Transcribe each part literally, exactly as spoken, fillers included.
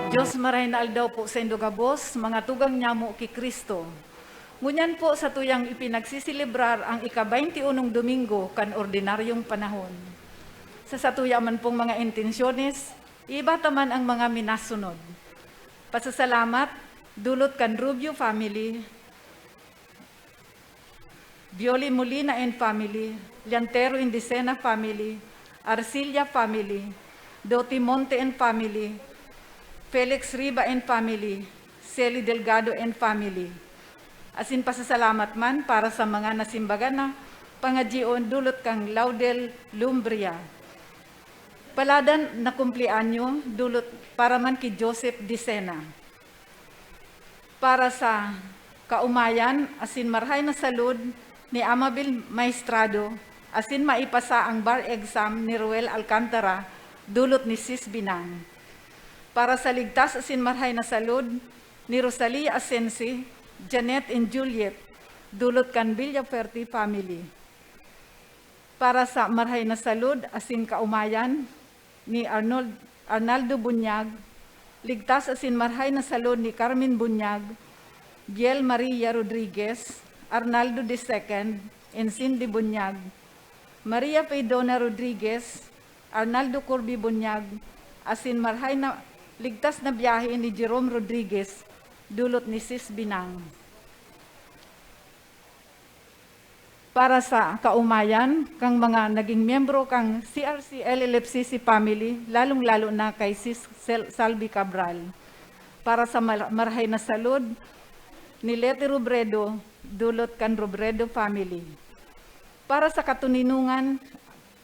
Diyos, maray na aldaw po saindo gabos, mga tugang nyamo ki Cristo. Ngunyan po satuyang ipinagsiselebrar ang ika-baynti unong Domingo kan ordinaryong panahon. Sa satuya man pong mga intensyones, iba ta man ang mga minasunod. Pasasalamat, dulot kan Rubio family, Violi Molina and family, Liantero Indicena family, Arcilla family, Doti Monte and family, Felix Riba and family, Celi Delgado and family. Asin pasasalamat man para sa mga nasimbagan na pangadyion dulot kang Laudel Lumbria. Paladan na kumpleanyo dulot para man ki Joseph Dicena. Para sa kaomayan asin marhay na salud ni Amabel Maestrado asin maipasa ang bar exam ni Ruel Alcantara, dulot ni Sis Binang. Para sa ligtas asin marhay na salud ni Rosalia Asensi, Janet and Juliet, dulot kan Villafuerte family. Para sa marhay na salud asin kaomayan ni Arnold, Arnaldo Bunyag, ligtas asin marhay na salud ni Carmen Bunyag, Biel Maria Rodriguez, Arnaldo the second, and Cindy Bunyag, Maria Faydona Rodriguez, Arnaldo Corby Bunyag, asin marhay na ligtas na biyahe ni Jerome Rodriguez, dulot ni Sis Binang. Para sa kaomayan kan mga naging miyembro kan C R C L L F C C family, lalong-lalo na kay Sis Sel-, Salvi Cabral. Para sa mal-, marhay na salud ni Leti Robredo, dulot kan Robredo family. Para sa katoninongan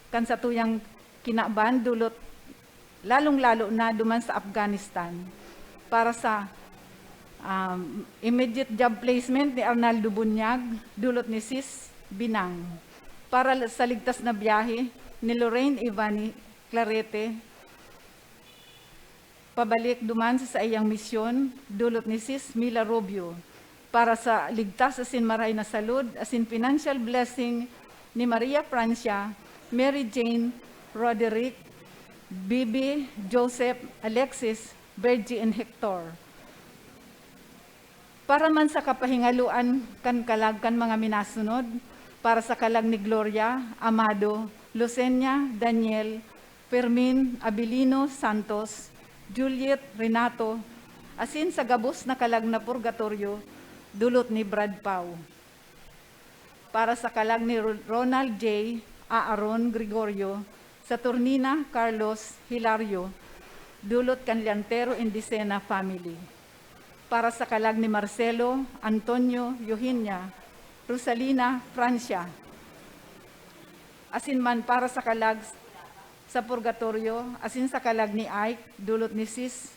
kan satuyang kinaban, dulot lalong-lalo na duman sa Afghanistan. Para sa, um, immediate job placement ni Arnaldo Bunyag, dulot ni Sis Binang. Para sa ligtas na biyahe ni Lorraine Ivani Clarete, pabalik duman sa saiyang misyon, dulot ni Sis Mila Rubio. Para sa ligtas asin maray na salud asin financial blessing ni Maria Francia, Mary Jane, Roderick, Bibi, Joseph, Alexis, Virgie, and Hector. Para man sa kapahingaloan kan kalag kan mga minasunod, para sa kalag ni Gloria, Amado, Lucenia, Daniel, Fermin, Abilino, Santos, Juliet, Renato, asin sa gabos na kalag na purgatoryo, dulot ni Brad Pau. Para sa kalag ni Ro-, Ronald J, Aaron, Gregorio, Saturnina, Carlos, Hilario, dulot kan Liantero Indicena family. Para sa kalag ni Marcelo, Antonio, Eugenia, Rosalina, Francia. Asin man para sa kalag sa purgatoryo, asin sa kalag ni Ike, dulot ni Sis,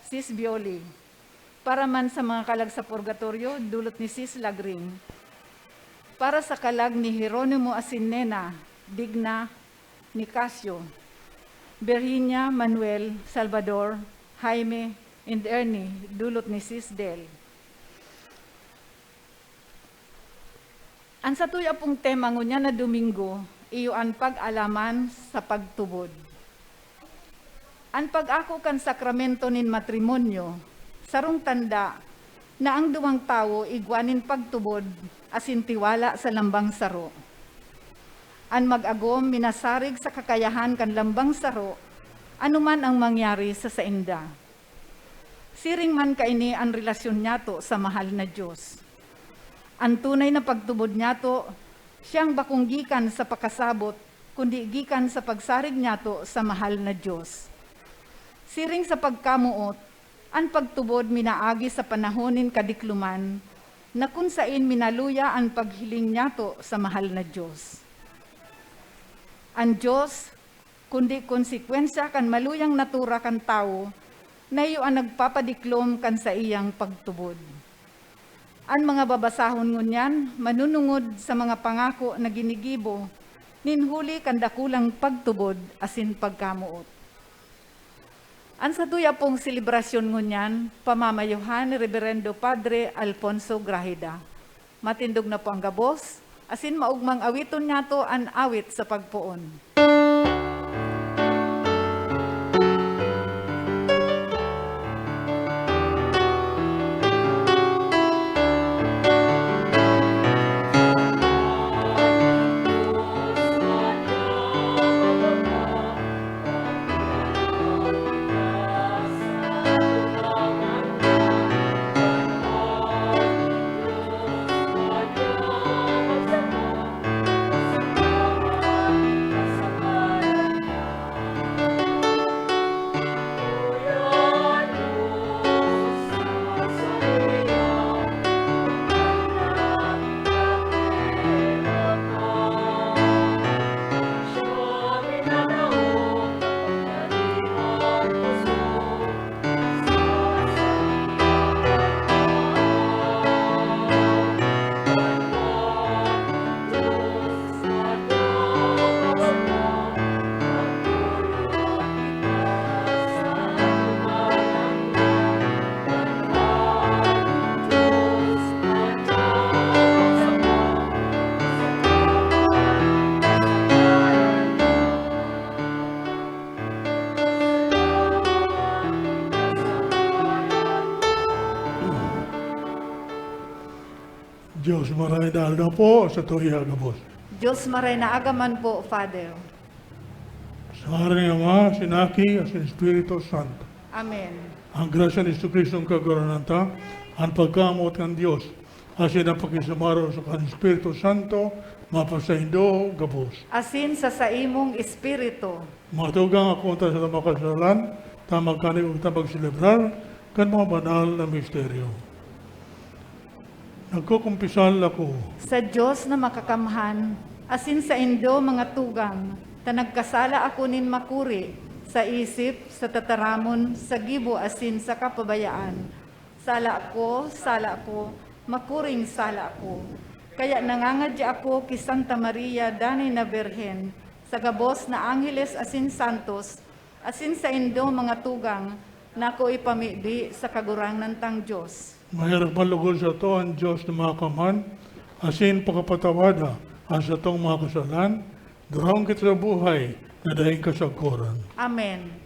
Sis Violi. Para man sa mga kalag sa purgatoryo, dulot ni Sis Lagring. Para sa kalag ni Jeronimo asin Nena, Digna, Nicasio, Virginia, Manuel, Salvador, Jaime, and Ernie, dulot ni Sis Del. An satuya pong tema ngunyan na Domingo, iyo an pag-alaman sa pagtubod. An pag-ako kan sakramento nin matrimonyo, sarong tanda na ang duwang tawo igwa nin pagtubod asin tiwala sa lambang saro. An mag-agom minasarig sa kakayahan kan lambang saro, ano man ang mangyari sa sainda. Siring man kaini an relasyon nyato sa mahal na Dios. An tunay na pagtubod nyato, siyang bakong gikan sa pakasabot, kundi gikan sa pagsarig nyato sa mahal na Dios. Siring sa pagkamoot, an pagtubod minaagi sa panahon nin kadikloman, na kun saen minaluya an paghiling nyato sa mahal na Dios. An Dios, kundi konsekwensya kan maluyang natura kan tawo, na iyo an nagpapadiklom kan saiyang pagtubod. An mga babasahon ngunyan manunungod sa mga pangako na ginigibo nin huli kan dakulang pagtubod asin pagkamoot. An satuya pong selebrasyon ngunyan, pamamayohan ni Reberendo Padre Alfonso Grajeda. Matindog na po ang gabos, asin maogmang awiton nyato an awit sa pagpoon. Dios maray na aldaw po sa tuya gabos. Dios maray na aga man po, Father. Sa ngaran ni Ama, sin Aki, asin Espiritu Santo. Amen. Ang grasya ni Jesu-Cristo ang Kagurangnan ta, ang pagkamoot kan Dios, asin ang pakisumaro sa kan Espiritu Santo, mapasaindo gabos. Asin sa saimong espiritu. Mga tugang, ako ta sa mga kasalanan, ta magkanig ta magselebrar kan mga banal na misteryo. Nagkukumpisal ako. Sa Dios na makakamhan, asin saindo, mga tugang, ta nagkasala ako nin makuri, sa isip, sa tataramon, sa gibo, asin sa kapabayaan. Sala ko, sala ko, makuring sala ko. Kaya nangangadya ako ki Santa Maria danay na Birhen, sa gabos na angheles asin santos, asin saindo, mga tugang, na ako ipamibi sa Kagurangnan tang Dios. Maherak man logod sato an Dios na makakamhan, asin pakapatawada an satong mga kasalan, durahon kita sa buhay na daing kasagkoran. Amen.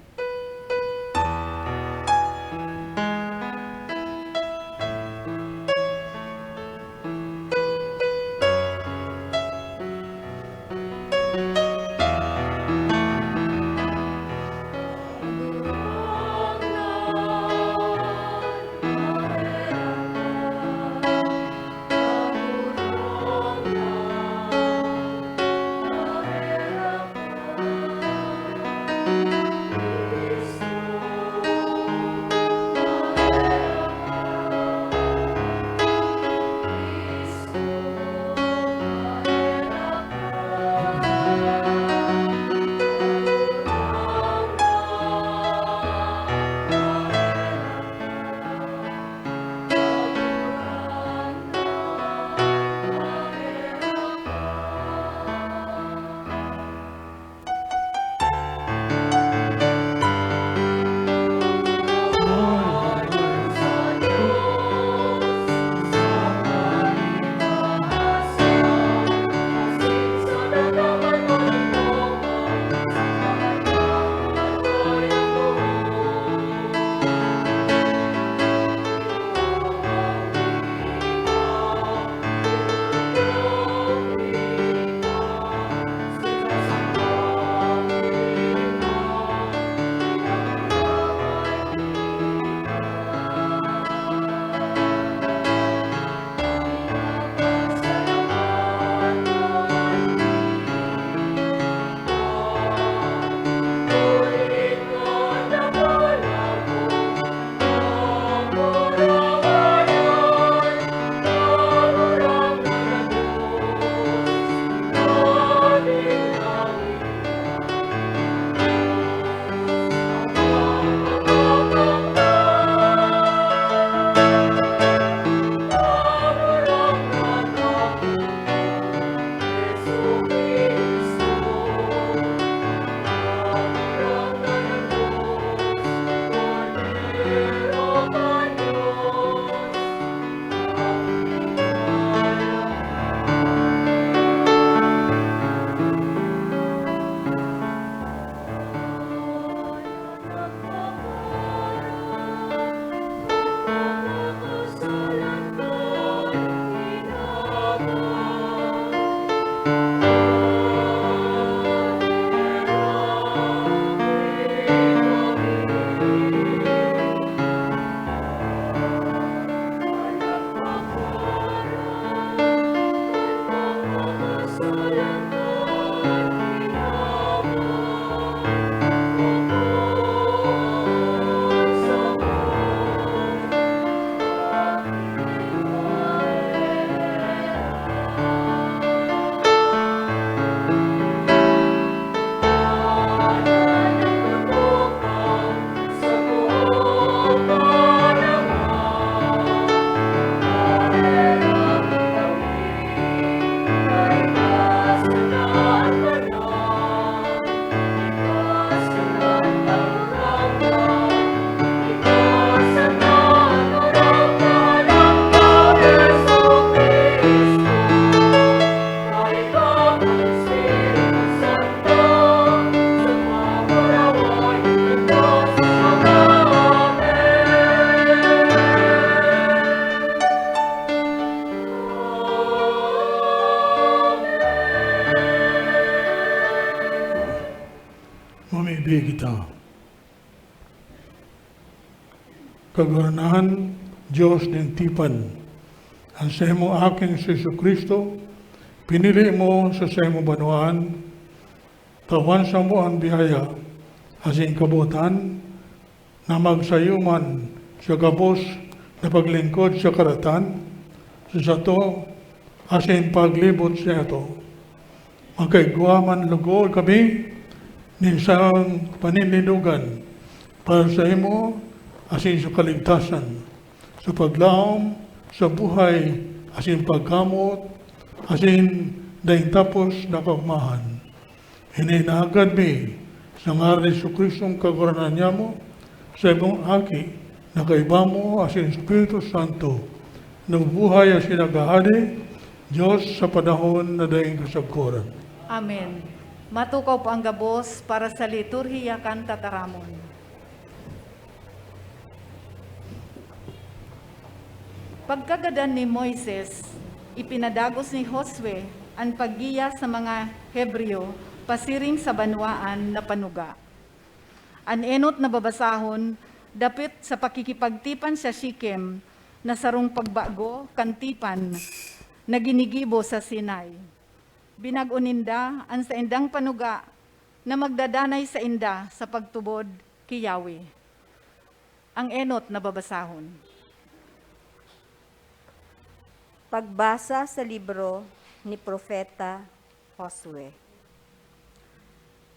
Kagurangnan, Dios nin tipan, an saimong Aking si Jesu-Cristo, pinili mo sa saimong banwaan, tawan samo an biyaya asin kabotan na magsayo man sa gabos na paglingkod sa karatan, sa sato, asin paglibot saiyato. Makaigwa man logod kami nin sarong panindogan para saimo asin sa kaligtasan, sa paglaom, sa buhay, asin pagkamot, asin daing tapos na kaogmahan. Ini inaagad mi sa ngaran ni Jesu-Cristong Kagurangnan nyamo, saimong Aki, na kaiba mo asin Espiritu Santo, nabubuhay asin naghahade, Dios sa panahon na daing kasagkoran. Amen. Matukaw po ang gabos para sa liturhiya kan tataramon. Pagkagadan ni Moises, ipinadagos ni Josue an paggiya sa mga Hebreo pasiring sa banwaan na panuga. An enot na babasahon dapit sa pakikipagtipan sa Shechem na sarong pagbago kan tipan na ginigibo sa Sinai. Binag-o ninda an saindang panuga na magdadanay sainda sa pagtubod ki Yahweh. Ang enot na babasahon. Pagbasa sa libro ni Propeta Josue.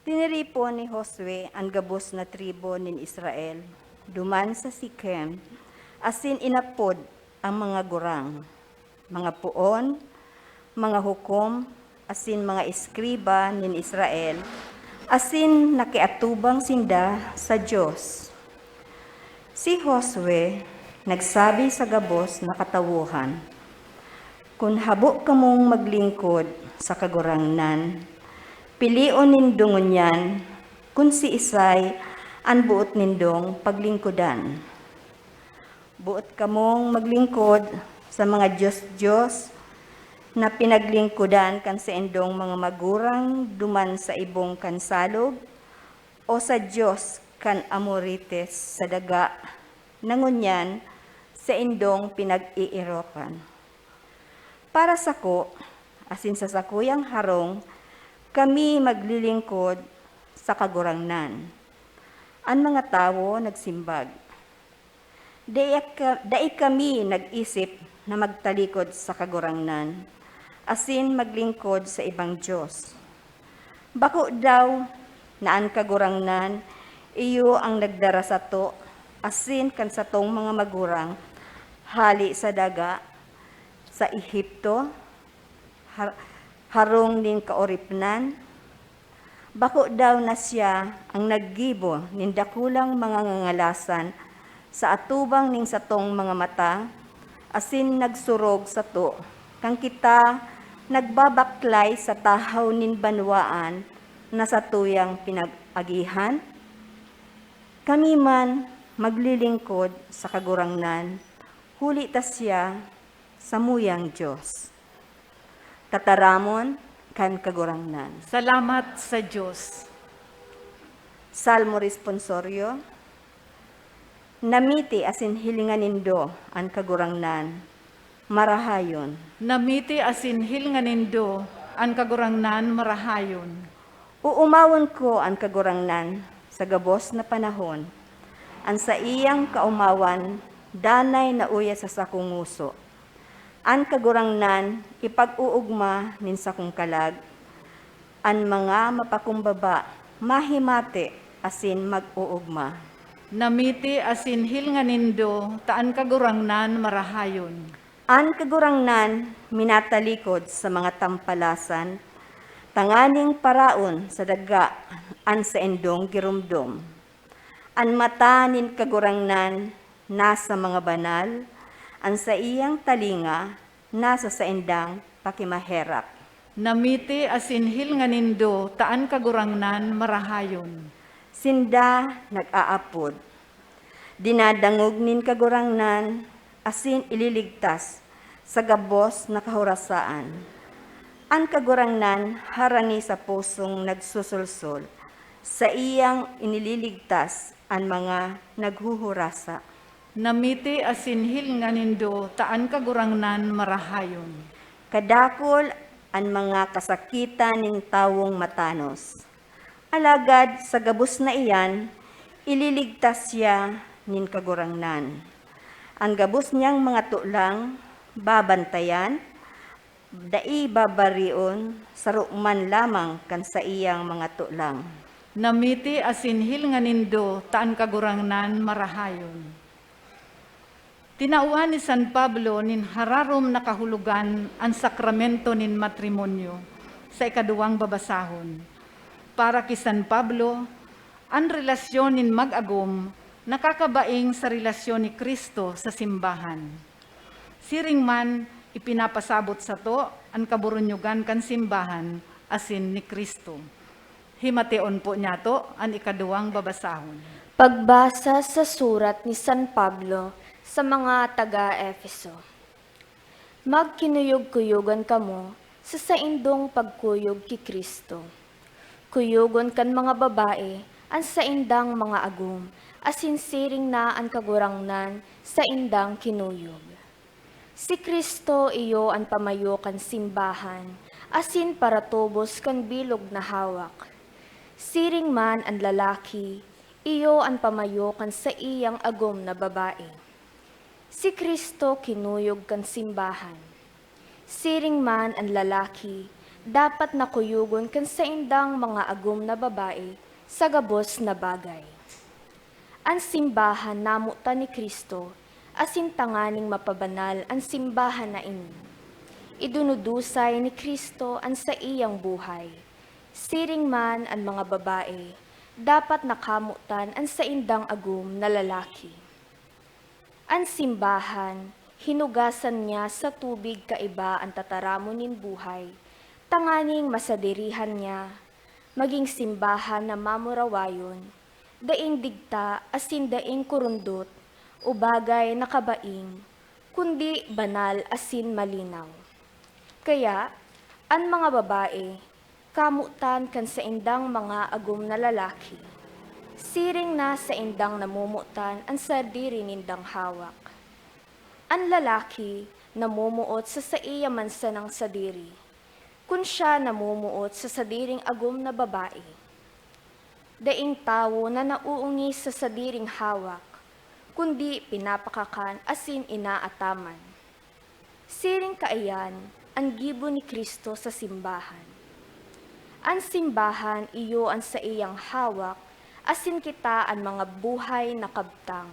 Tiniripon ni Josue an gabos na tribu nin Israel duman sa Siquem asin inapod ang mga gurang, mga poon, mga hukom, asin mga eskriba nin Israel, asin nakiatubang sinda sa Dios. Si Josue nagsabi sa gabos na katawohan, "Kun habo kamong maglingkod sa Kagurangnan, pilion nindo ngunyan kun siisay an boot nindong paglingkodan." Boot kamong maglingkod sa mga dios-dios na pinaglingkodan kan saindong mga magurang duman sa ibong kan salog, o sa dios kan Amorites sa daga na ngunyan saindong pinag-eerokan. Para sako, asin sa sakuyang harong, kami maglilingkod sa Kagurangnan. An mga tawo nagsimbag, "Dai ka-, dai kami nag-isip na magtalikod sa Kagurangnan, asin maglingkod sa ibang dios. Bako daw na an Kagurangnan iyo ang nagdara sato asin kan satong mga magurang hale sa daga, sa Ehipto, har-, harong nin kaoripnan? Bako daw na siya ang naggibo nin dakulang mga ngangalasan sa atubang nin satong mga mata, asin nagsurog sato kan kita nagbabaklay sa tahaw nin banwaan na satuyang pinag-agihan? Kami man maglilingkod sa Kagurangnan, huli ta siya samuyang Dios." Tataramon kan Kagurangnan. Salamat sa Dios. Salmo Responsorio. Namiti asin hilinga nindo an Kagurangnan, marahayon. Namiti asin hilinga nindo an Kagurangnan, marahayon. Oomawon ko an Kagurangnan sa gabos na panahon. An saiyang kaomawan danay na uya sa sakong ngoso. An Kagurangnan ipag-oogma nin sakong kalag. An mga mapakumbaba mahimati asin mag-oogma. Namiti asin hilinga nindo ta an Kagurangnan marahayon. An Kagurangnan minatalikod sa mga tampalasan, tanganing paraon sa daga an saindong giromdom. An mata nin Kagurangnan nasa mga banal, an saiyang talinga nasa saindang pakimaherak. Namiti asin hilinga nindo ta an Kagurangnan marahayon. Sinda nag-aapod. Dinadangog nin Kagurangnan asin ililigtas sa gabos na kahorasaan. An Kagurangnan harani sa pusong nagsusulsol, saiyang inililigtas an mga naghuhurasa. Namiti asin hilnga nindo ta an Kagurangnan marahayon. Kadakul an mga kasakitan nin tawong matanos, alagad sa gabos na iyan, ililigtas siya nin Kagurangnan. An gabos niyang mga tolang babantayan, dai babarion, saro man lamang kan saiyang mga tolang. Namiti asin hilnga nindo ta an Kagurangnan marahayon. Tinawan ni San Pablo nin hararom na kahulogan an sakramento nin matrimonyo sa ikaduwang babasahon. Para ki San Pablo, an relasyon nin mag-agom nakakabaing sa relasyon ni Cristo sa simbahan. Siring man, ipinapasabot sato an kaburunyogan kan simbahan asin ni Cristo. Himateon po niyato an ikaduwang babasahon. Pagbasa sa surat ni San Pablo sa mga taga-Efeso. Magkinuyog-kuyogan kamo sa saindong pagkuyog ki Cristo. Kuyogon kan mga babae an saindang mga agom, asin siring na an Kagurangnan saindang kinuyog. Si Cristo iyo an pamayo kan simbahan, asin paratubos kan bilog na hawak. Siring man an lalaki, iyo an pamayo kan saiyang agom na babae. Si Cristo kinuyog kan simbahan. Siring man an lalaki, dapat na kuyogon kan saindang mga agom na babae sa gabos na bagay. An simbahan namotan ni Cristo, asin tanganing mapabanal an simbahan na ini, idunudusay ni Cristo an saiyang buhay. Siring man an mga babae, dapat na kamotan an saindang agom na lalaki. An simbahan, hinugasan niya sa tubig kaiba an tataramon nin buhay, tanganing masadirihan niya, magin simbahan na mamurawayon, daing digta asin daing kurundot o bagay na kabaing, kundi banal asin malinaw. Kaya, an mga babae, kamotan kan saindang mga agom na lalaki, siring na saindang namomotan an sadiri nindang hawak. An lalaki namomoot sa saiya man sanang sadiri, kun siya namomoot sa sadiring agom na babae. Daing tawo na nauungi sa sadiring hawak, kundi pinapakakan asin inaataman. Siring kaiyan an gibo ni Cristo sa simbahan. An simbahan iyo an saiyang hawak, asin kita an mga buhay na kabtang.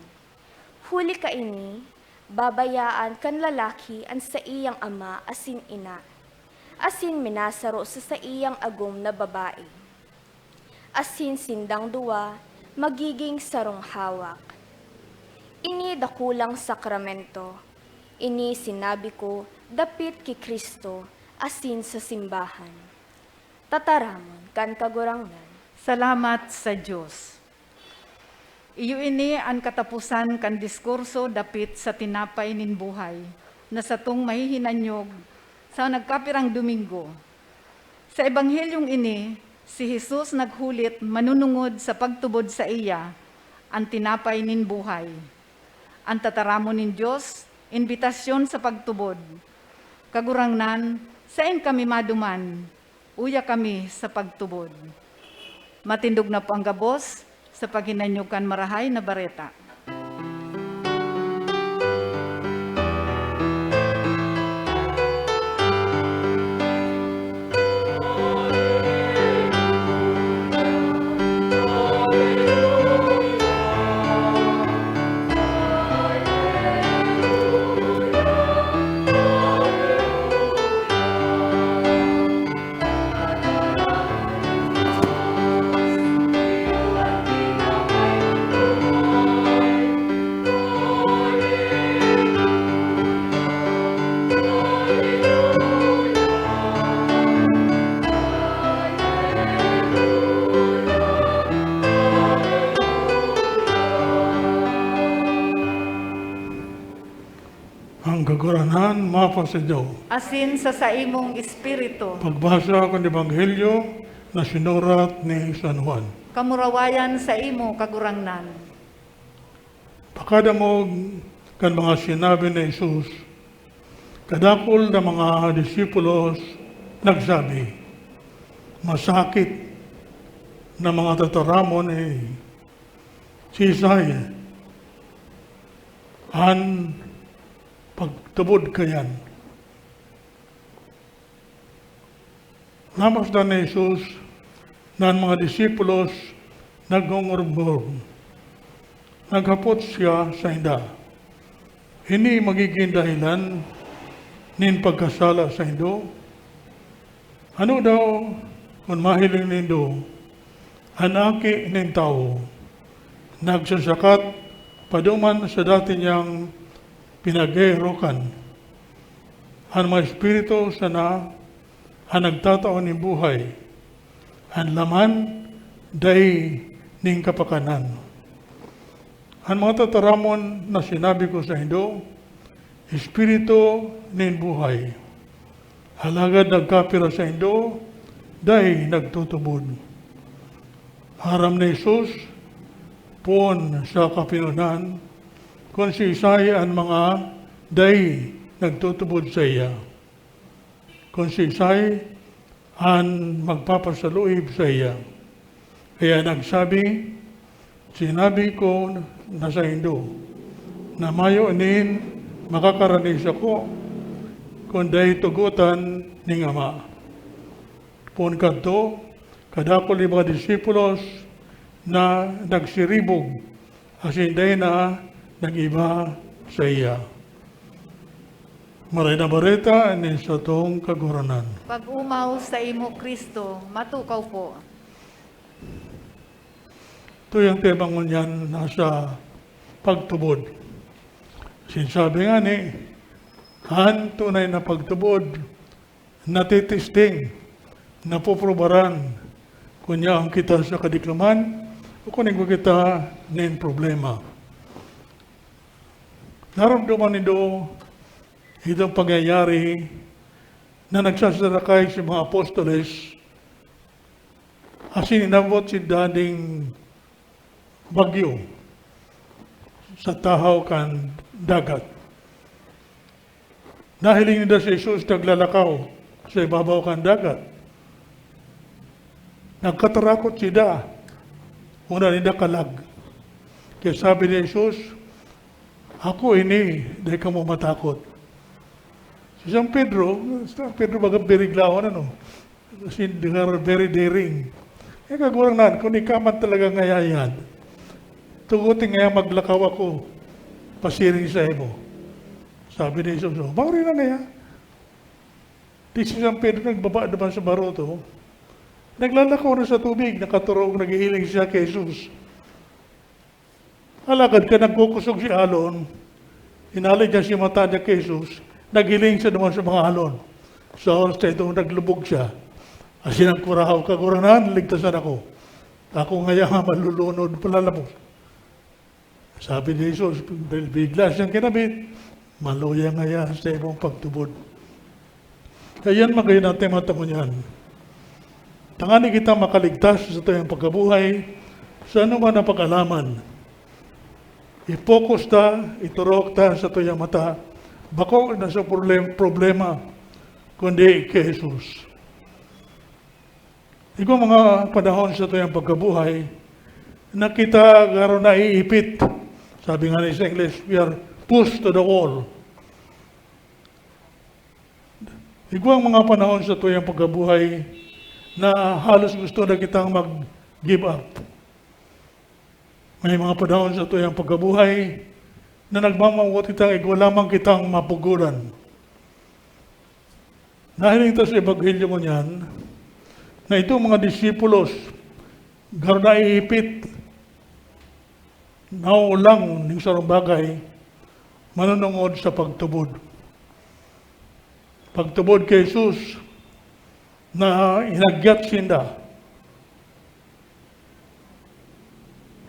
Huli kaini, babayaan kan lalaki an saiyang ama asin ina, asin minasaro sa saiyang agom na babae, asin sindang duwa magiging sarong hawak. Ini dakulang sakramento, ini sinabi ko dapit ki Cristo asin sa simbahan. Tataramon kan Kagurangnan. Salamat sa Dios. Iyo ini an kataposan kan diskurso dapit sa tinapay nin buhay na satong mahihinanyog sa nagkapirang Domingo. Sa Ebanghelyong ini, si Jesus naghulit manunungod sa pagtubod saiya, an tinapay nin buhay. An tataramon nin Dios, imbitasyon sa pagtubod. Kagurangnan, saen kami maduman? Uya kami sa pagtubod. Matindog na po ang gabos sa paghinanyog kan Marahay na Bareta. Ang Kagurangnan mapasido. Asin sa saimong espiritu. Pagbasa kan Ebanghelyo na sinurat ni San Juan. Kamurawayan saimo, Kagurangnan. Kadangog kan mga sinabi ni Jesus, kadakul na mga disipulos nagsabi, "Masakit na mga tataramon ni siisay an pagtubod kaiyan?" Namasdan ni Jesus na an mga disipulos nagngongorog-ngorog. Naghapot siya sainda, "Ini magigin dahelan nin pagkasala saindo? Ano daw kun mahiling nindo an Aki nin Tawo nagsasakat paduman sa dati niyang pinag-eerokan? An mga espiritu sana an nagtatao nin buhay, an laman dai nin kapakanan." An mga tataramon na sinabi ko saindo, espiritu nin buhay. Alagad nagkapira saindo, dai nagtutubod. Aram ni Jesus, poon sa kapinonan, kun siisay an mga dai nagtutubod saiya. Kun siisay an magpapasaluib saiya. Kaya nagsabi, "Sinabi ko na saindo, na mayo nin makakarani sako, kun dai tugotan nin Ama." Poon kadto, kadakul nin mga disipulos na nagsiribog, asin dai na nag-iba saiya. Maray na Bareta nin satong Kagurangnan. Pag-omaw saimo, Cristo. Matukaw po. Tuyang tema ngunyan nasa pagtubod. Sinsabi ngani, an tunay na pagtubod, natitesting, napoprobaran, kun yaon kita sa kadikloman, o kun igwa kita nin problema. Naramdaman nindo itong pangyayari na nagsasarakay si mga apostoles, asin inabot sinda nin bagyo sa tahaw kan dagat. Nahiling ninda si Jesus naglalakaw sa ibabaw kan dagat. Nagkatarakot sinda. Una ninda kalag. Kaya sabi ni Jesus, "Ako ini, dai kamo matakot." Si San Pedro, San Pedro baga biriglahon, ano? Kasi they are very daring. Eh, Kagurangnan, kun ika man talaga ngaya iyan, tugotan ngaya maglakaw ako pasiring saimo. Sabi ni Jesus, "O, mauri na ngaya." Di si San Pedro nagbaba naman sa baroto. Naglalakaw na sa tubig, nakaturog, naghihiling siya kay Jesus. Alagad kan nagkukosog si alon, inalid niya si mata niya ki Jesus, naghiling siya duman sa mga alon. Sa oras na ito, naglubog siya. Asin nagkurahaw, "Kagurangnan, ligtasan ako. Ako ngaya nga malulunod palalabos." Sabi ni Jesus, dahil bigla siyang kinabit, "Maluya ngaya sa imong pagtubod." Kaya yan, mga kaibigan natin, mga tamunyan. Tangani kita makaligtas sa tuyang pagkabuhay, sa anuman na pag-alaman. I-focus ta, iturok ta sa tuyang mata, bako na sa problem-, problema, kundi kay Jesus. Igwa mga panahon sa tuyang pagkabuhay, na kita garo naiipit. Sabi nga ni sa English, "We are pushed to the wall." Igwang mga panahon sa tuyang pagkabuhay na halos gusto na kitang mag-give up. May mga panahon sa tuyang pagkabuhay na nagmamawot kitang igwa lamang kitang mapugodan. Nahiling ta sa Ebanghelyo ngunyan na itong mga disipulos, garo naiipit, nauulang ning sarong bagay, manunungod sa pagtubod. Pagtubod ki Jesus na inagyat sinda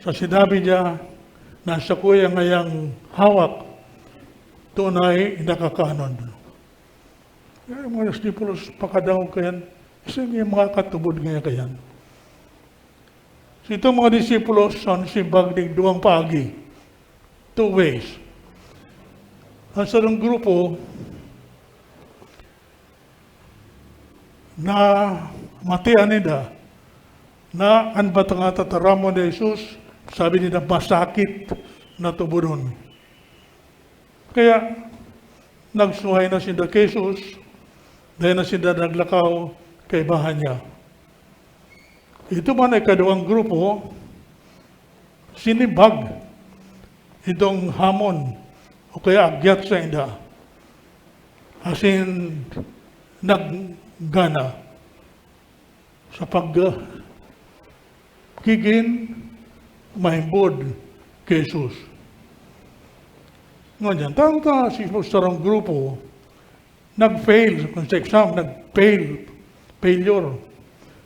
sa sinabi niya na sakuya ngayang hawak tunay nakakanon. Kaya mga disipulos, pakadangog kayan, sige, mga katubod ngaya kayan. So, itong mga disipulos, an simbag ning duwang paagi. two ways. Ang sarong grupo, namatian ninda na an batang tataramon ni Jesus, sabi ninda, masakit na tubodon. Kaya, nagsuhay na sinda ki Jesus, dai na sinda naglakaw kaibahan niya. Ito man ay kaduwang grupo, sinimbag itong hamon o kaya agyat sainda, asin naggana sa pag, ah, kigin mahimbod ki Jesus. Ngunyan, tao ta si sarong grupo, nag-fail sa exam, nag-fail, failure.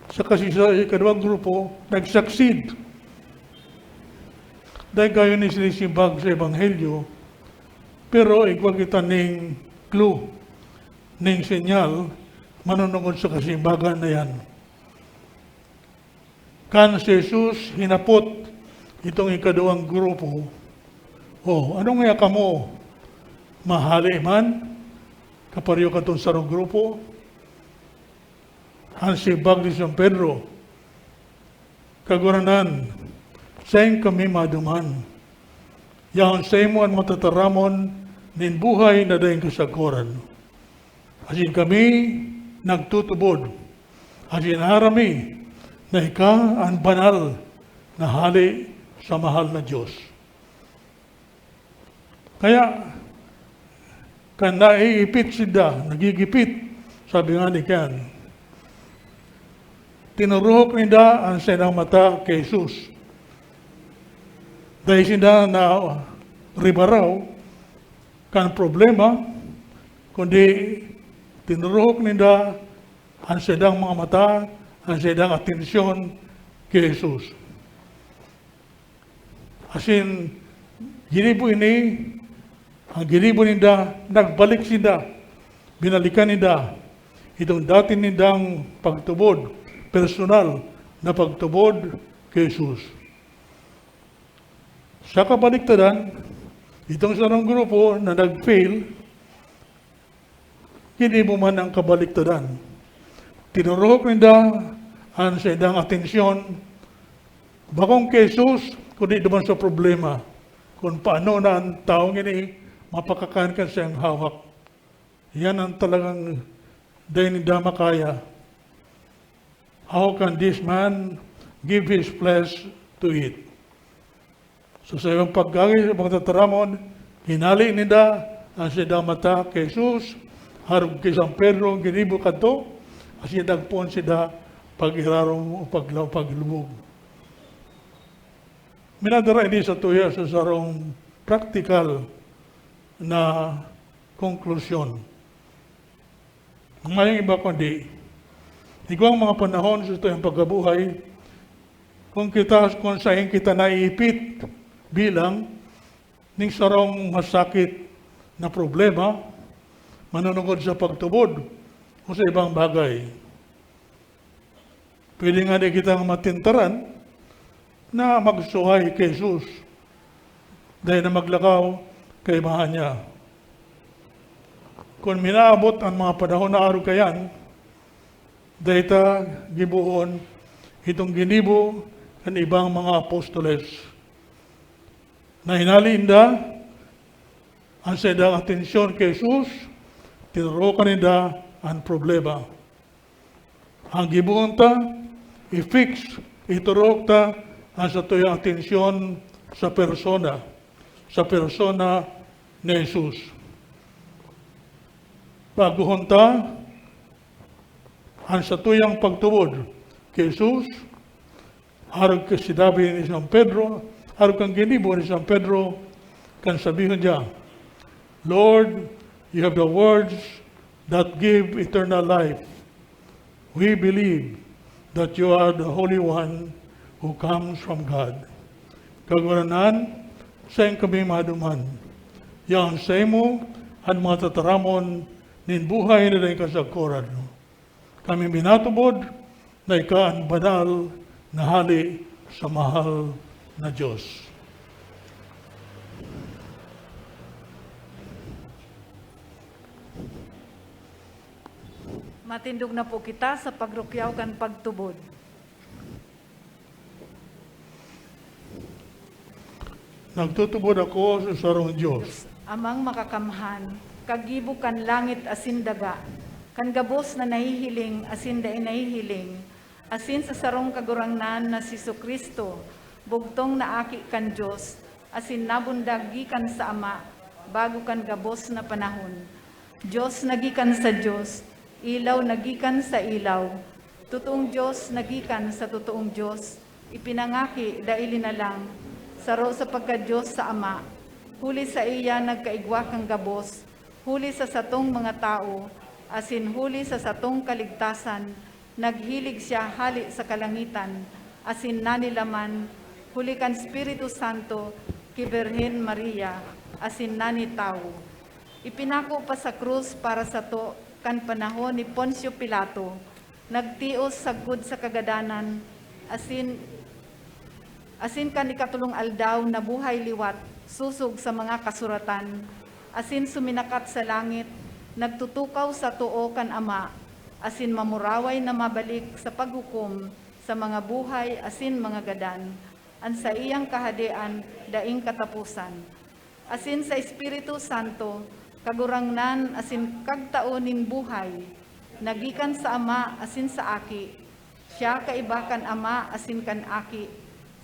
Saka si sa ikaduwang grupo, nag-succeed. Dai kayo ni sinisimbag sa Ebanghelyo, pero igwa kita ning clue, ning senyal, manunungod sa kasimbagan na yan. Kan si Jesus hinapot itong ikaduwang grupo, "O, ano ngaya kamo? Mahale man, kapareho katong sarong grupo?" An simbag ni San Pedro, "Kagurangnan, saen kami maduman? Yaon saimo an matataramon nin buhay na daing kasagkoran. Asin kami nagtutubod, asin aram mi na ika an banal na hale sa mahal na Dios." Kaya, kan naiipit sinda, nagigipit, sabi nga ni Ken, tinuruhok ninda an saindang mata ki Jesus. Dai sinda naribaraw kan problema, kundi tinuruhok ninda an saindang mga mata, an saindang atensyon ki Jesus. Asin, ginibo ini, ang ginibo ninda, nagbalik sinda, binalikan ninda itong dati nindang pagtubod, personal na pagtubod ki Jesus. Sa kabaliktaran, itong sarong grupo na nag-fail, ginibo man ang kabaliktaran. Tinuruhok ninda an saindang atensyon, bakong ki Jesus, kundi duman sa problema, kun paano na an tawong ini mapakakan kan saiyang hawak. Yan ang talagang dai ninda makaya. "How can this man give his flesh to eat?" So, sa ibang pagkagi, sa ibang tataramon, hinale ninda an saindang mata ki Jesus, arog ki San Pedro, ginibo kadto, asin nagpoon sinda pag-irarom o pagla-, paglubog. Minadara ini sa tuya sa sarong praktikal na konklusyon. Mayong iba kundi, igwang mga panahon sa tuyang pagkabuhay, kung kita, kung saen kita naiipit bilang ning sarong masakit na problema, manunungod sa pagtubod o sa ibang bagay. Pwede ngani kitang matintaran na magsuhay ki Jesus, dai na maglakaw kaibahan niya. Kun minaabot an mga panahon na arog kaiyan, dai ta gibohon itong ginibo kan ibang mga apostoles. Nahinale ninda an saindang atensyon ki Jesus, tinurukan ninda an problema. Ang gibohon ta, i-fix, iturok ta an satuyang atensyon sa persona, sa persona ni Jesus. Paguhon ta an satuyang pagtubod ki Jesus, arog kan sinabi ni San Pedro, arog kan ginibo ni San Pedro, kan sabihon niya, "Lord, you have the words that give eternal life. We believe that you are the Holy One who comes from God." Kagurangnan, saen kami maduman. Yaon saimo an mga tataramon nin buhay na daing kasagkoran. Kami minatubod na ika an banal na hale sa mahal na Dios. Matindog na po kita sa pagrukyaw kan pagtubod. Nagtutubod ako sa sarong Dios, Amang Makakamhan, kagibo kan langit asin daga, kan gabos na nahihiling asin dai nahihiling, asin sa sarong Kagurangnan na si Jesu-Cristo, bugtong na Aki kan Dios, asin nabundag gikan sa Ama bago kan gabos na panahon. Dios na gikan sa Dios, ilaw na gikan sa ilaw, totoong Dios na gikan sa totoong Dios, ipinangaki, dai linalang, saro sa pagka-Dios sa Ama. Huli saiya nagkaigwa kan gabos, huli sa satong mga tawo, asin huli sa satong kaligtasan, naghilig siya hale sa kalangitan, asin nanilaman huli kan Espiritu Santo ki Birhen Maria, asin nanitawo. Ipinako pa sa krus para sato kan panahon ni Poncio Pilato, nagtios sagkod sa kagadanan, asin, asin kan ikatolong aldaw nabuhay liwat sosog sa mga kasuratan, asin suminakat sa langit, nagtutukaw sa too kan Ama, asin mamuraway na mabalik sa paghukom sa mga buhay asin mga gadan. An saiyang kahadean daing kataposan. Asin sa Espiritu Santo, Kagurangnan asin Kagtao nin buhay, na gikan sa Ama asin sa Aki. Siya kaiba kan Ama asin kan Aki,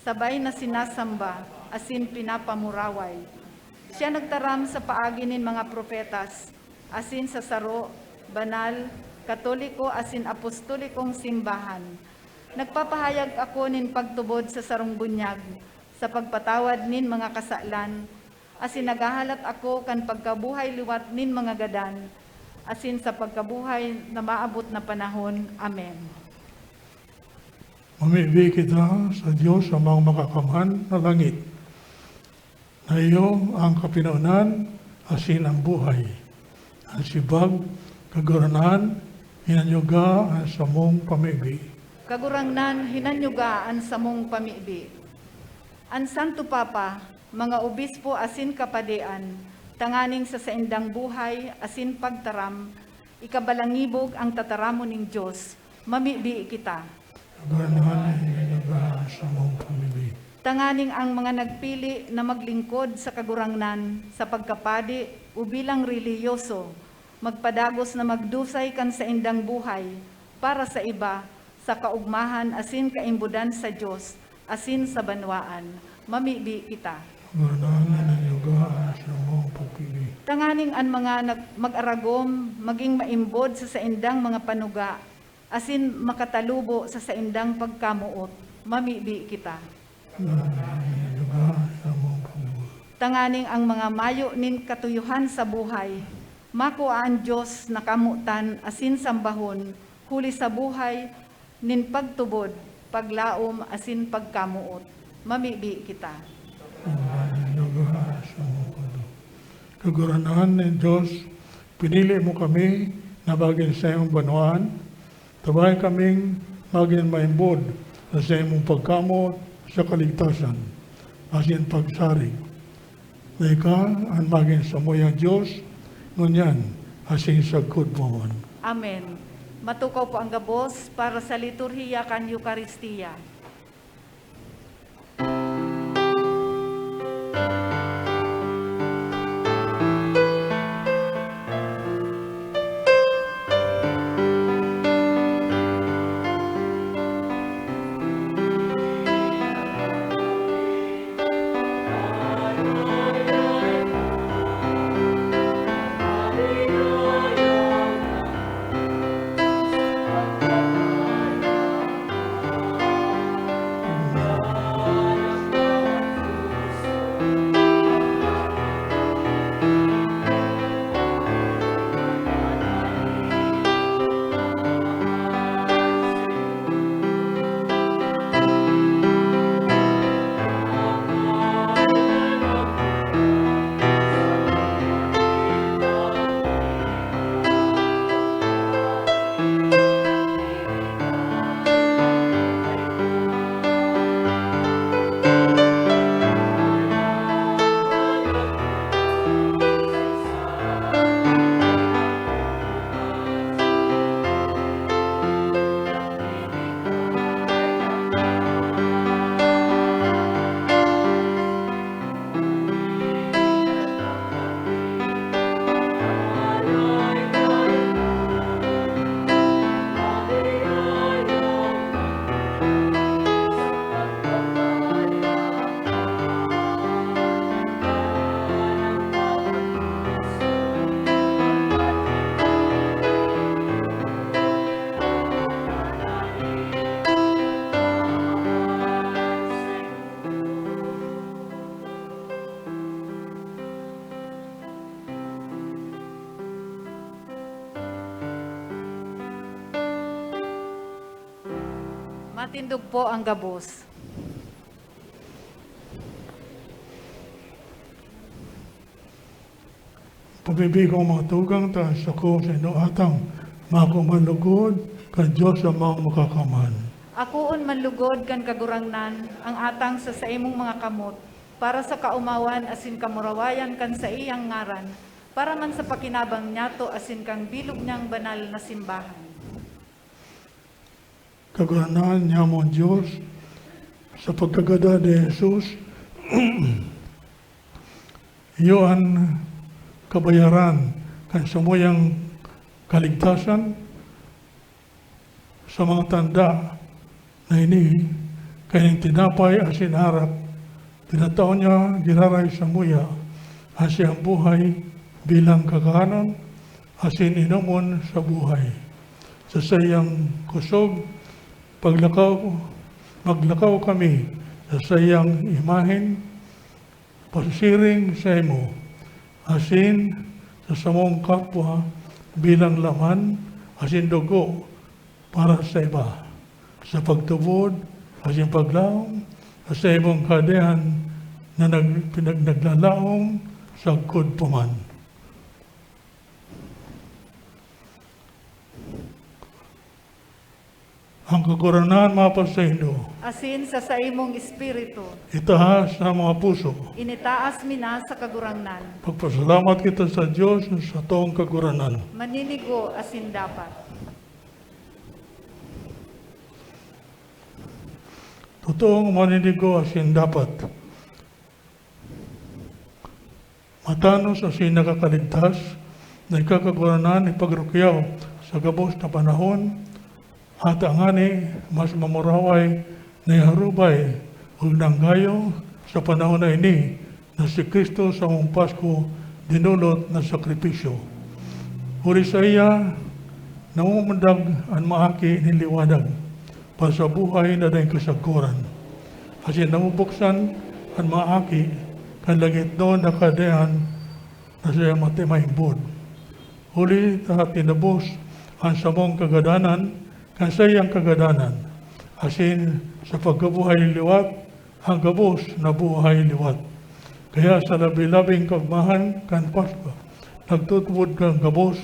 sabay na sinasamba asin pinapamuraway. Siya nagtaram sa paagi nin mga propetas, asin sa saro, banal, katoliko asin apostolikong simbahan. Nagpapahayag ako nin pagtubod sa sarong bunyag, sa pagpatawad nin mga kasalan, asin naghahalat ako kan pagkabuhay liwat nin mga gadan, asin sa pagkabuhay na maabot na panahon. Amen. Mamibi kita sa Dios Amang Makakamhan na langit, na iyo an kapinaonan asin an buhay. An sibag, Kagurangnan, hinanyuga an samong pamibi. Kagurangnan, hinanyuga an samong pamibi. An Santo Papa, mga obispo asin kapadean, tanganing sa saindang buhay asin pagtaram, ikabalangibog ang tataramon nin Dios, mamibi kita. Kagurangnan, hinanyuga an samong pamibi. Tanganing ang mga nagpili na maglingkod sa Kagurangnan sa pagkapadi o bilang relihiyoso, magpadagos na magdusay kan saindang buhay para sa iba, sa kaogmahan asin kaimbodan sa Dios asin sa banwaan. Mamibi kita. Kagurangnan, hinanyuga an samong pagpili. Tanganing an mga nag-, mag-aragom magin maimbod sa saindang mga panuga, asin makatalubo sa saindang pagkamoot, mamibi kita. Hinanyuga an samong pamibi. Tanganing ang mga mayo nin katuyohan sa buhay, makua an Dios na kamotan asin sambahon, huli sa buhay nin pagtubod, paglaom, asin pagkamoot. Mamibi kita. Hinanyuga an samong pamibi. Kagurangnan nin Dios, pinili mo kami na magin saimong banwaan, tabae kaming magin maimbod sa saimong pagkamoot sa kaligtasan asin pagsarig, na ika an magin samuyang Dios, ngunyan asin sagkod pa man. Amen. Matukaw po ang gabos para sa liturhiya kan Eukaristia. Tindog po ang gabos. Pagbibi kong mga tugang, ta sako sa inyo atang, mako man lugod kan Dios Amang Makakaman. Akoon man lugod kan Kagurangnan ang atang sa saimong mga kamot, para sa kaomawan asin kamurawayan kan saiyang ngaran, para man sa pakinabang niyato asin kan bilog niyang banal na simbahan. Kagurangnan nyamong Dios, sa pagkagadan ni Jesus, iyo an kabayaran kan samuyang kaligtasan. Sa mga tanda na ini, kaining tinapay asin arak, tinatao niya giraray samuya an saiyang buhay bilang kakanon asin inomon sa buhay. Sa saiyang kusog, paglakaw, maglakaw kami sa saiyang imahen, pasisiring saimo, asin sa samong kapwa bilang laman asin dugo para sa iba, sa pagtubod asin paglaom sa saimong Kahadean na nag-, pinag-, naglalaom sagkod pa man. Ang Kagurangnan mapasaindo. Asin sa saimong espiritu. Itaas na mga puso. Initaas mi na sa Kagurangnan. Pagpasalamat kita sa Dios na satong Kagurangnan. Maninigo asin dapat. Totoong maninigo asin dapat. Matanos asin nakakaligtas na ika, Kagurangnan, ipagrukyaw sa gabos na panahon, ata ngani mas mamuraway na iharubay ug nanggayo sa panahon na ini na si Cristo sa samong Pasko dinolot na sakripisyo. Huli saiya, namumundag an maaki nin liwanag para sa buhay na daing kasagkoran, asin nabubuksan an maaki kan langitnon na Kahadean na saiyang mati maimbod. Huli ta tinubos an samong kagadanan kan saiyang kagadanan, asin sa pagkabuhay liwat, an gabos nabuhay liwat. Kaya sa labi-labing kaogmahan kan Pasko, nagtutubod kan gabos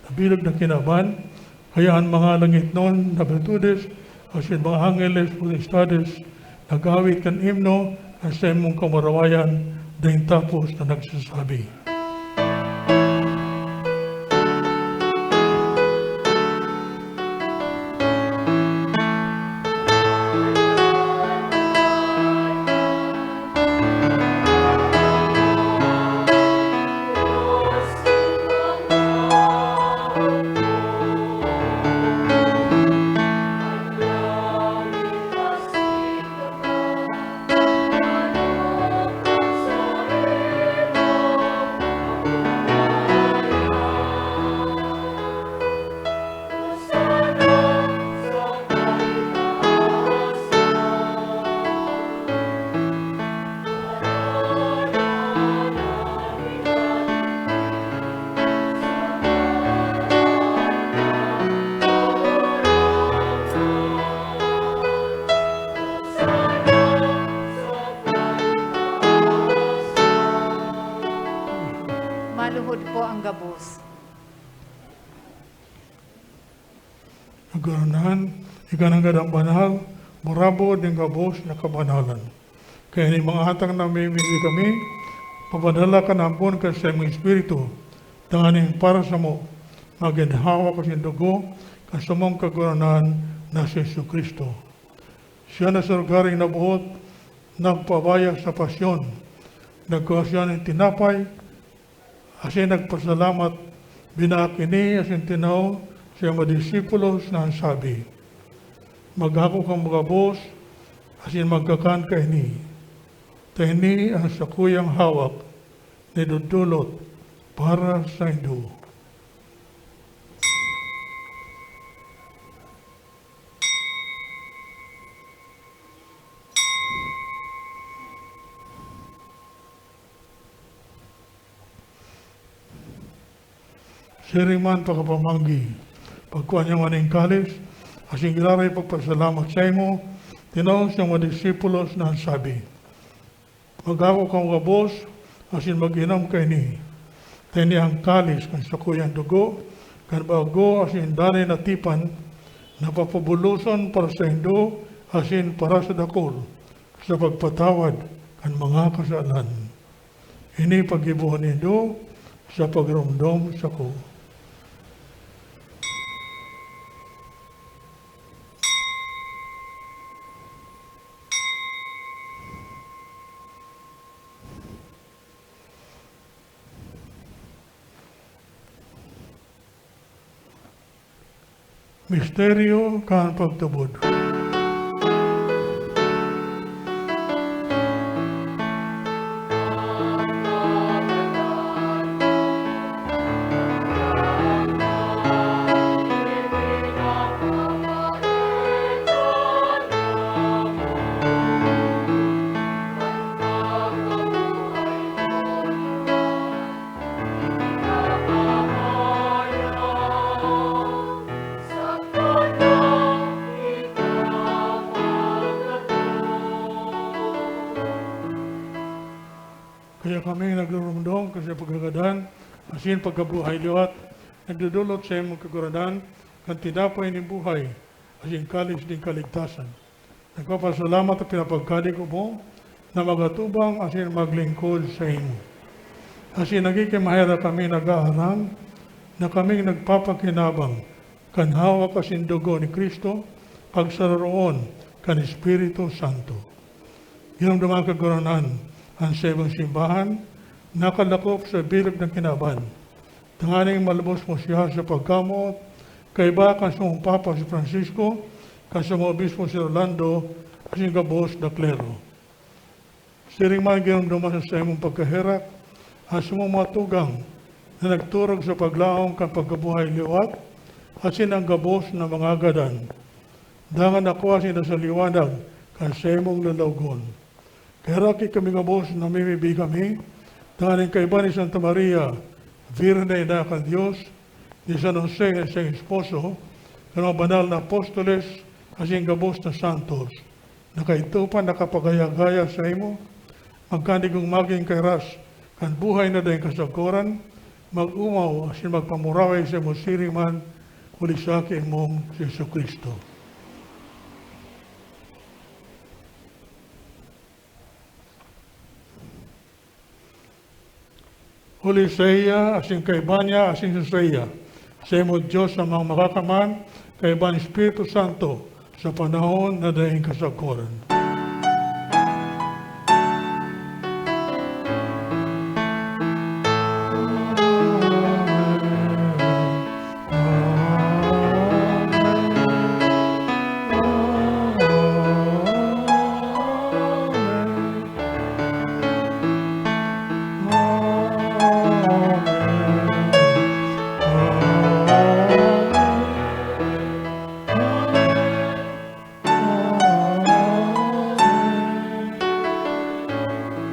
na bilog na kinaban, kaya an mga langitnon na birtudes asin mga angeles potestades nag-awit kan imno kan saimong kamurawayan, daing tapos na nagsasabi. Maluhod po ang gabos. Kagurangnan, ika nanggad an banal, burabod nin gabos na kabanalan. Kaya nin mga atang namimibi kami, papadala kan ambon kan saimong Espiritu, tanganing para samo, magin hawak asin dugo kan samong Kagurangnan na si Jesu-Cristo. Siya na sa lugaring naboot, nagpabaya sa pasyon, nagkua siya nin tinapay, asin nagpasalamat, binaak ini asin tinao sa mga disipulos na an sabi, "Maghako kamo gabos asin magkakan kaini, ta ini an sakuyang hawak na idodolot para saindo." Siring man pakapamanggi, pagkua niya man nin kalis, Asin giraray pagpasalamat saimo, tinao sa mga disipulos na nagsabi, "Mag-ako kamo gabos, asin mag-inom kaini. Ta ini an kalis kan sakuyang dugo, kan bago asin danay na tipan, na papabuloson para saindo asin para sa dakul, sa pagpatawad kan mga kasalan. Ini paggibohon nindo sa pagiromdom sako." Misteryo kan pagtubod. Kaya kami nagrurumdom kan saimong pagkagadan asin pagkabuhay liwat, nagdodolot sa imong Kagurangnan kan tinapay nin buhay asin kalis nin kaligtasan. Nagpapasalamat at pinapagkaligom mo na mag-atubang asin maglingkod saimo. Asin nagigin maherak kami nag-aaram na kaming nagpapakinabang kan hawak asin dugo ni Cristo, pagsaroroon kan Espiritu Santo. Ginomdoman, Kagurangnan, an saimong simbahan, nakalakop sa bilog na kinaban, tanganing malubos mo siya sa pagkamoot, kaiba kan samong Papa si Francisco, kan samong Obispo si Rolando, asin gabos na klero. Siring man ginomdoman sa saimong pagkaherak an samong mga tugang na nagturog sa paglaom kan pagkabuhay liwat asin an gabos na mga gadan. Dangan ako asin sa liwanag kan saimong lalawogon. Kaheraki kami gabos, namimibi kami, tanganing kaiba ni Santa Maria, Birhen na Ina kan Dios, ni San Jose na siyang esposo, kan mga banal na apostoles, asin gabos na santos, na kaidto pa nakapagaya-gaya saimo, magkanigong magin kairas kan buhay na daing kasagkoran, mag-omaw asin magpamuraway saimo siring man, huli sa aki mong si Jesu-Cristo. Huli saiya, asin kaiba niya, asin sa saiya, saimo, Dios na Amang Makakaman, kaiba nin Espiritu Santo, sa panahon na daing kasagkoran.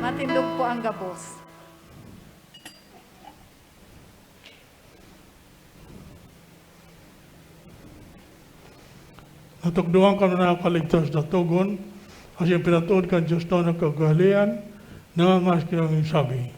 Matindog po ang gabos. Natukdoan kamo na kaligtas na togon, asin pinatuod kan Dios na nagkagahalean, nangangalas kaiyan sabi.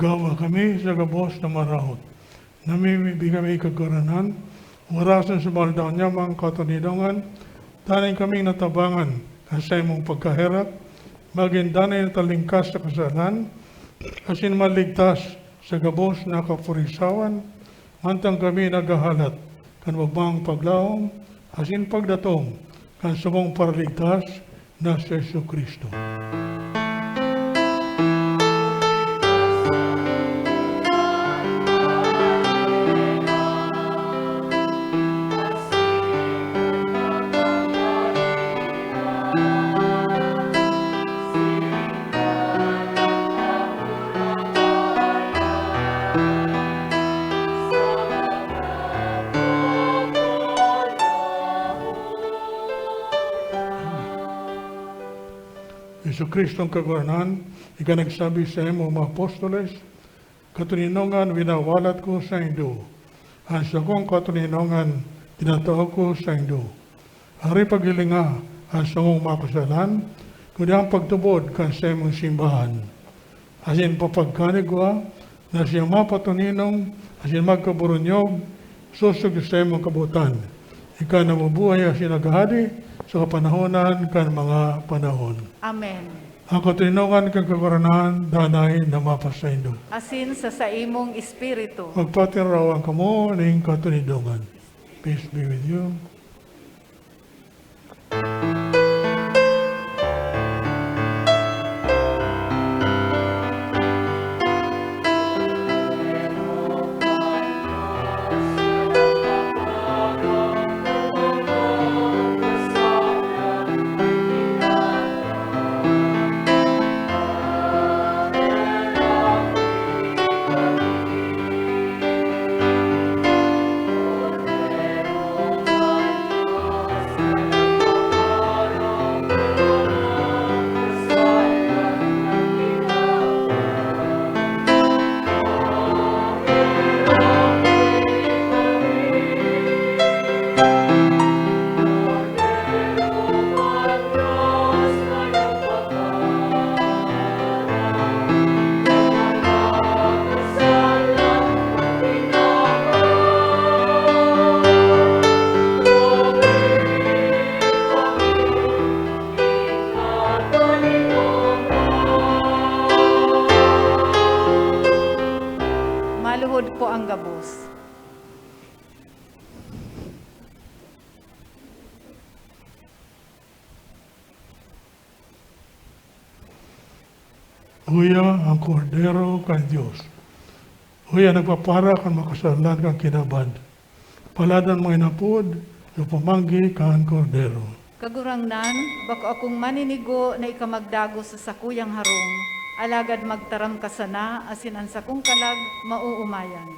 Gawa kami sa gabos na maraot. Namimibi kami, Kagurangnan, orasan sa mga aldaw niya, mga katoninongan, tanganing kaming natabangan kan saimong pagkaherak, magin danay na talingkas sa kasalan, asin maligtas sa gabos na kapurisawan, mantang kami naghahalat kan babang paglaom asin pagdatong kan samong Paraligtas na si Jesu-Cristo. Jesu-Cristo ang Kagurangnan, ika nagsabi sa imo mga apostoles, "Katoninongan winawalat ko saindo, an sakong katoninongan tinatao ko saindo." Ari paghilinga an samong mga kasalan, kundi an pagtubod kan saimong simbahan. Asin papagkanigwa na siya mapatoninong asin magkaburunyog, sosog sa saimong kabotan. Ika na mabuhay asin naghahade sa kapanahonan kan mga panahon. Amen. Ang katoninongan kan Kagurangnan danay na mapasaindo. Asin sa saimong espiritu. Magpatirawan kamo ning katoninongan. Peace be with you. Maluhod po ang gabos. Uya ang Kordero kan Dios. Uya nagpapara kan mga kasalan kan kinaban. Palad an mga inapod sa pamanggi kan Kordero. Kagurangnan, bako akong maninigo na ika magdagos sa sakuyang harong, alagad magtaram ka sana asin an sakong kalag maoomayan.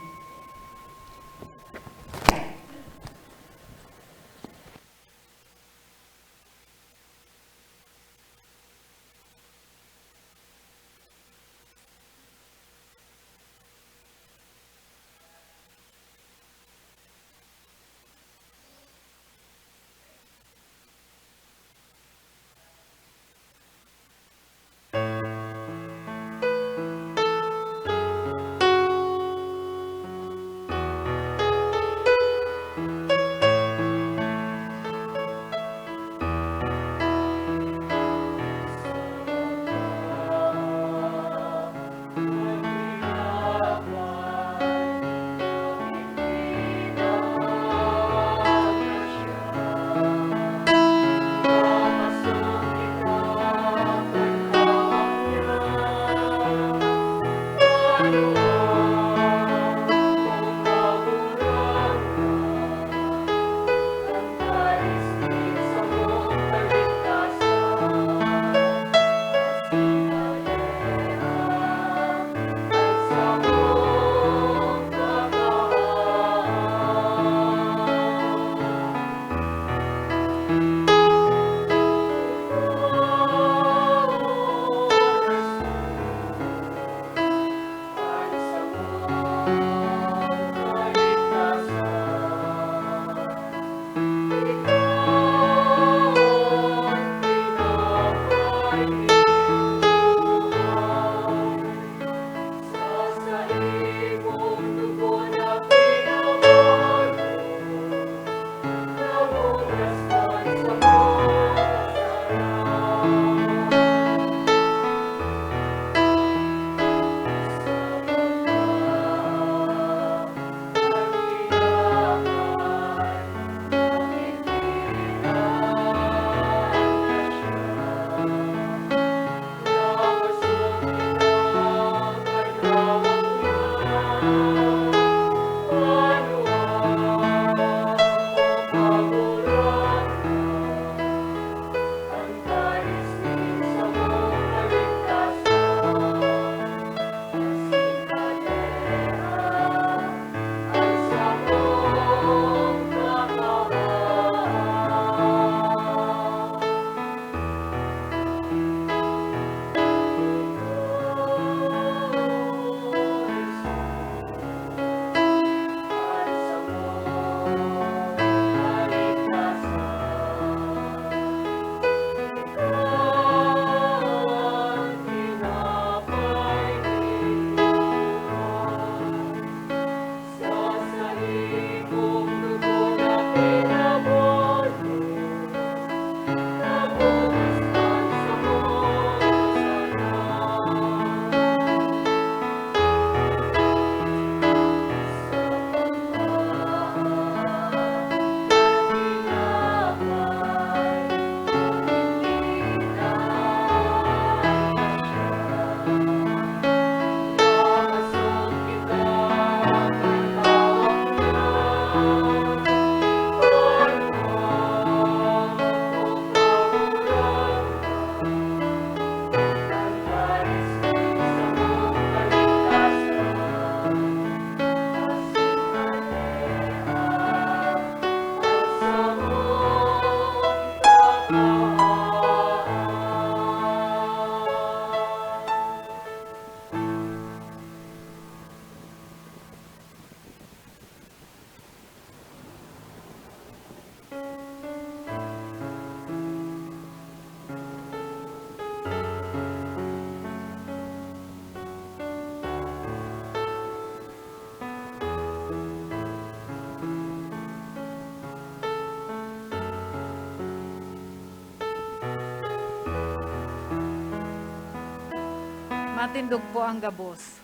Matindog po ang gabos.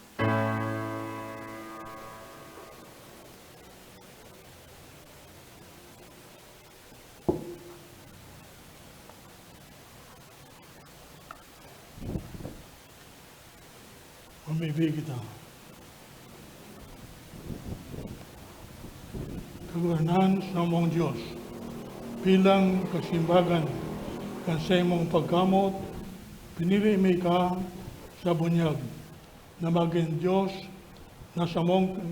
Mamibi kita. Kagurangnan, samong Dios, bilang kasimbagan kan saimong pagkamot, pinili mi ka sa bunyag na magin Dios na samong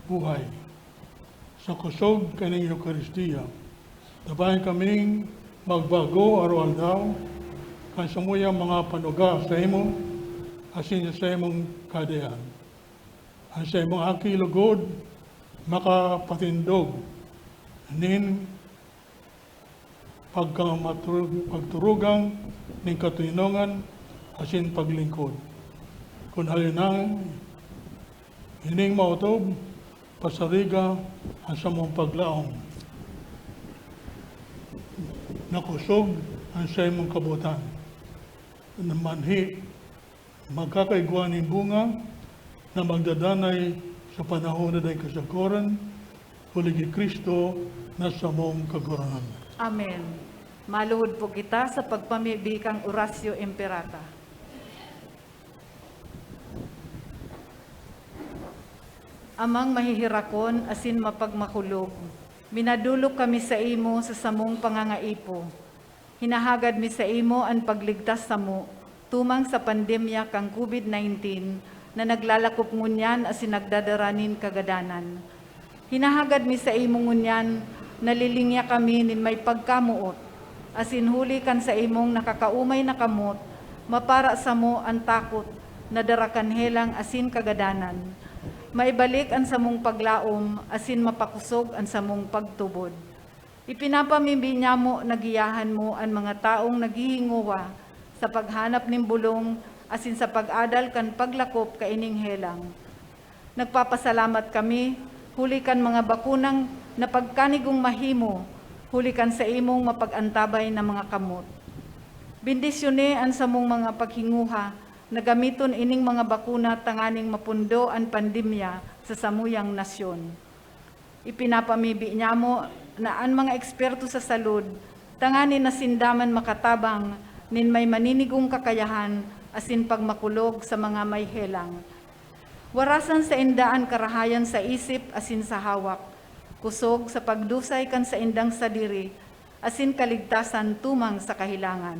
buhay. Sa kusog kaning Eukaristia, tabangi kaming magbago araw-aldaw kan samuyang mga panuga saimo asin sa saimong Kahadean. An saimong aki lugod makapatindog nin pagkamaturog-, pagturugang nin katoninongan asin paglingkod. Kun hali na ining maotob, pasariga an samong paglaom na kusog an saimong kabotan, na manhi magkakaigwa nin bunga na magdadanay sa panahon na daing kasagkoran, huli ki Cristo na samong Kagurangnan. Amen. Maluhod po kita sa pagpamibi kan Oratio Imperata. Amang maheherakon asin mapagmakulog, minadolok kami saimo sa samong pangangaipo. Hinahagad mi saimo an pagligtas samo tumang sa pandemya kan COVID nineteen na naglalakop ngunyan asin nagdadara nin kagadanan. Hinahagad mi saimo ngunyan na lilingya kami nin may pagkamoot, asin huli kan saimong nakakaomay na kamot, mapara samo an takot na dara kan helang asin kagadanan. Maibalik an samong paglaom asin mapakosog an samong pagtubod. Ipinapamibi nyamo na giyahan mo an mga tawong naghihingowa sa paghanap nin bolong asin sa pag-adal kan paglakop kaining helang. Nagpapasalamat kami huli kan mga bakunang napagkanigong mahimo huli kan saimong mapag-antabay na mga kamot. Bendisyone an samong mga paghinguha na gamiton ining mga bakuna tanganing mapundo an pandemya sa samuyang nasyon. Ipinapamibi nyamo na an mga eksperto sa salud tanganing na sinda man makatabang nin may maninigong kakayahan asin pagmakulog sa mga may helang. Warasan sainda an karahayan sa isip asin sa hawak, kusog sa pagdusay kan saindang sadiri asin kaligtasan tumang sa kahelangan.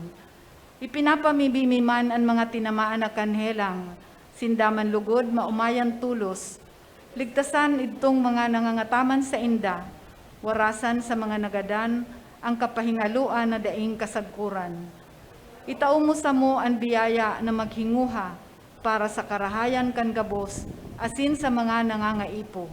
Ipinapamibi mi man an mga tinamaan na kan helang, sinda man lugod maomayan tolos. Ligtasan idtong mga nangangataman sainda, warasan sa mga nagadan an kapahingaloan na daing kasagkoran. Itao mo samo an biyaya na maghinguha para sa karahayan kan gabos asin sa mga nangangaipo.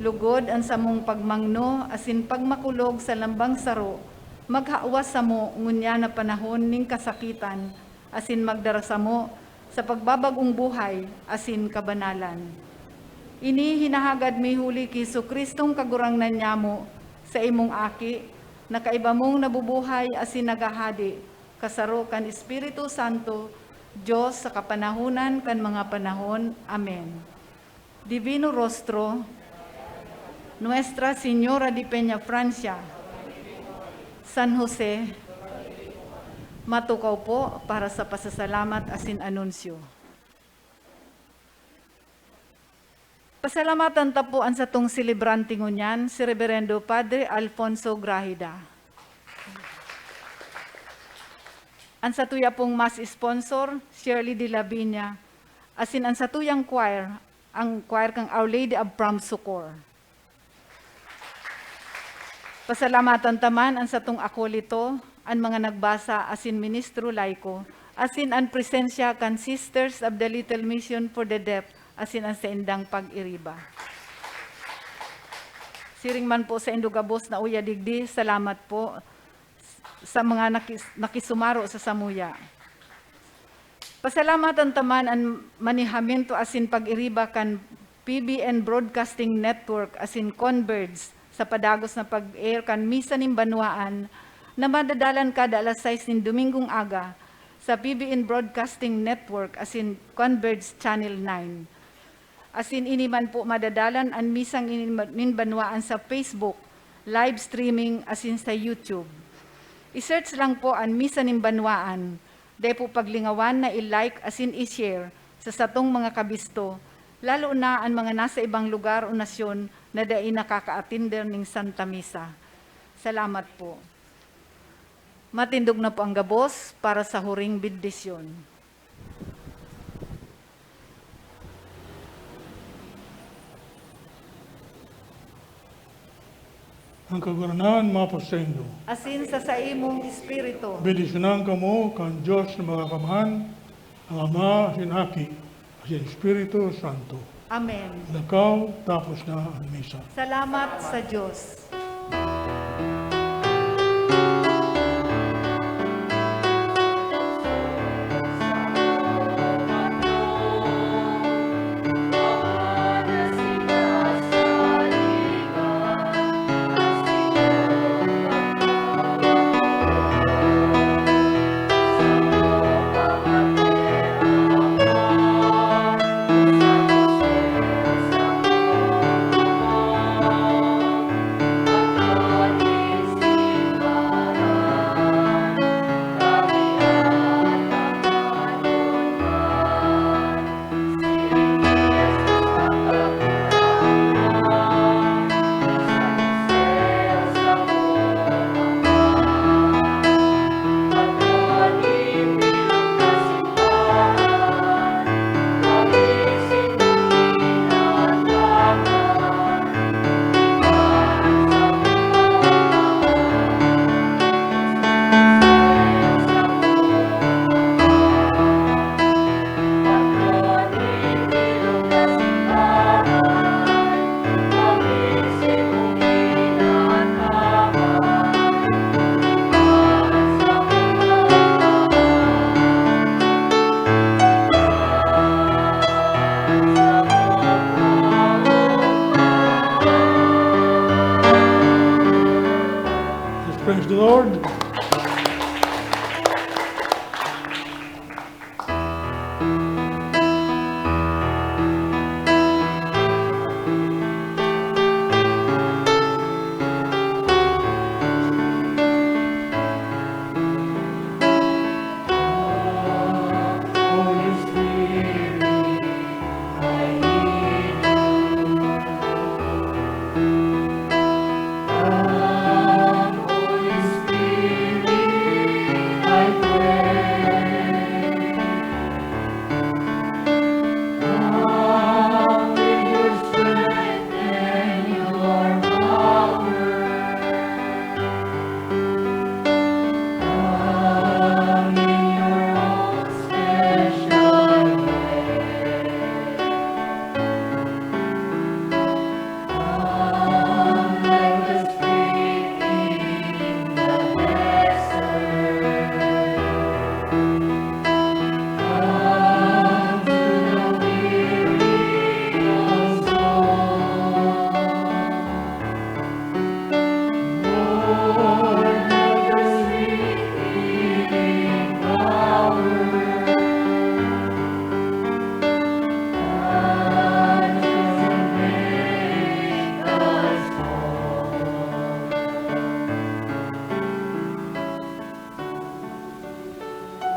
Lugod an samong pagmangno asin pagmakulog sa lambang saro, maghawas samo ngunyan na panahon nin kasakitan asin magdara samo sa pagbabagong buhay asin kabanalan. Ini hinahagad mi huli ki Jesu-Cristong Kagurangnan nyamo, sa imong Aki, na kaiba mong nabubuhay asin naghahade, kasaro kan Espiritu Santo, Dios sa kapanahonan kan mga panahon. Amen. Divino Rostro, Nuestra Señora de Peñafrancia, San Jose, matukaw po para sa pasasalamat asin anunsyo. Pasalamatan ta po an satong selebrante ngunyan, si Reberendo Padre Alfonso Grahida. An satuya pong mass sponsor, Shirley de la Viña, asin an satuyang choir, ang choir kan Our Lady of Prom Succor. Pasalamatan ta man an satong akolito, an mga nagbasa asin ministro laiko, asin an presensya kan Sisters of the Little Mission for the Deaf asin an saindang pag-iriba. Siring man po saindo gabos na uya digdi, salamat po sa mga nakis-, nakisumaro sa samuya. Pasalamatan ta man an manehamento asin pag-iriba kan P B N Broadcasting Network asin Converge sa padagos na pag-air kan Misa nin Banwaan na madadalan kada alas sais nin Domingong aga, sa B B N Broadcasting Network asin Converge Channel nine. Asin ini man po madadalan an misang nin, nin banwaan sa Facebook, live streaming asin sa YouTube. I-search lang po an Misa nin Banwaan. Dai po paglingawan na i-like asin i-share sa satong mga kabisto, lalo na an mga nasa ibang lugar o nasyon na dai nakakaatender nin Santa Misa. Salamat po. Matindog na po ang gabos para sa huring bendisyon. Ang Kagurangnan mapo saindo. Asin sa saimong espiritu. Bendisyonan kamo kan Dios na Makakamhan, ang Ama, asin Aki, asin Espiritu Santo. Amen. Lakaw, tapos na ang misa. Salamat sa Dios. Let's praise the Lord.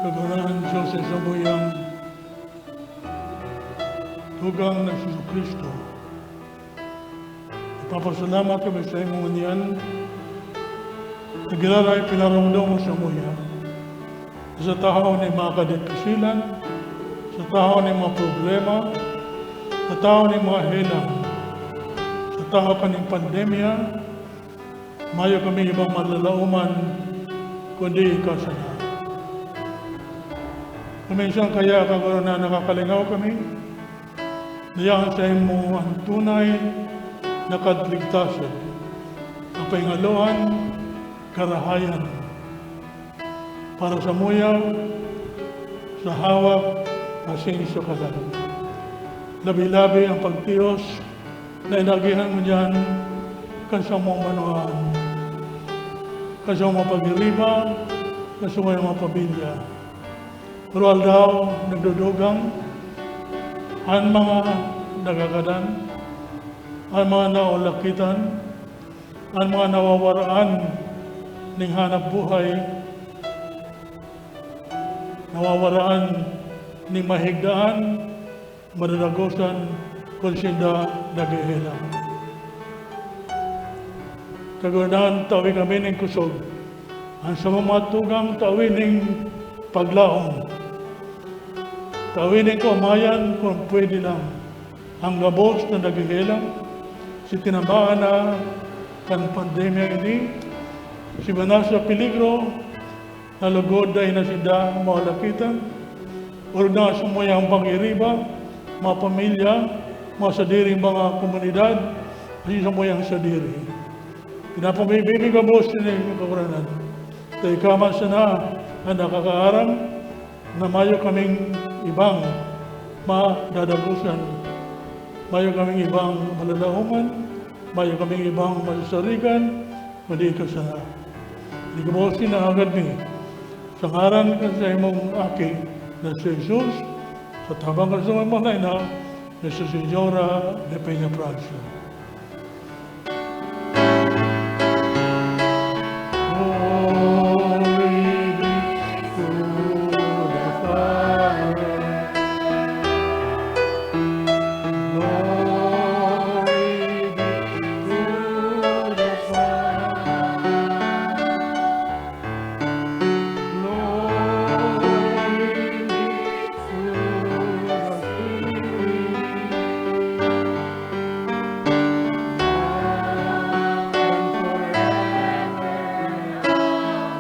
Kagurangnan sa samuyang tugang na Jesu-Cristo, nagpapasalamat kami sa imo ngunyan na giraray pinaromdom mo sa muya, sa tahaw nin mga kadipisilan, sa tahaw nin mga problema, sa tahaw nin mga helang, sa tahaw kaning pandemya, mayo kami ibang malalaoman kundi ika sana. Paminsan kaya, Kagurangnan, nakakalingaw kami, na yaon saimo an tunay na kaligtasan, kapayngaloan, karahayan, para samuya, sa hawak asin sa kalag. Labi-labi ang pagtios na inagihan mo diyan kan samong banwaan, kan samong mga pagiriba, kan samong mga pamilya. Pero aldaw nagdudugang an mga nagagadan, an mga naulakitan, an mga nawawaraan ning hanap buhay, nawawaraan ning mahigdaan, madadagosan kun sinda naghehelang. Kagurangnan, tawi kami nin kusog. An samong mga tugang, tawi nin paglaom. Tawi nin kaomayan kun pwede lang. An gabos na naghehelang, si tinamaan na kan pandemya ini, si banas sa peligro, na lugod dai na sinda maulakitan, orog na sa mayang pag-iriba, mga pamilya, mga sadiring mga komunidad, asin sa mayang sadiri. Pinapabibi mi gabos ini, Kagurangnan. Ta ika man sana an nakakaaram na mayo kaming ibang madadagosan, mayo kaming ibang malalaoman, mayo kaming ibang masasarigan, kundi ika sana. Ini gabos ini hagad mi sa ngaran kan saimong Aki na si Jesus, sa tabang kan saimong Banal na Nuestra Señora de Peñafrancia. Glory be to the Father. Glory be to the Son. Glory be to the Spirit. Now and forever.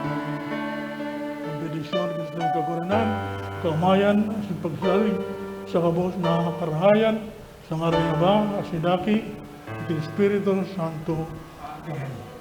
Amen. Ang bendisyon kan Dios na Kagurangnan, kaomayan, asin pagsalig sa gabos na karahayan, sa ngaran ni Ama, asin Aki, asin Espiritu Santo. Amen.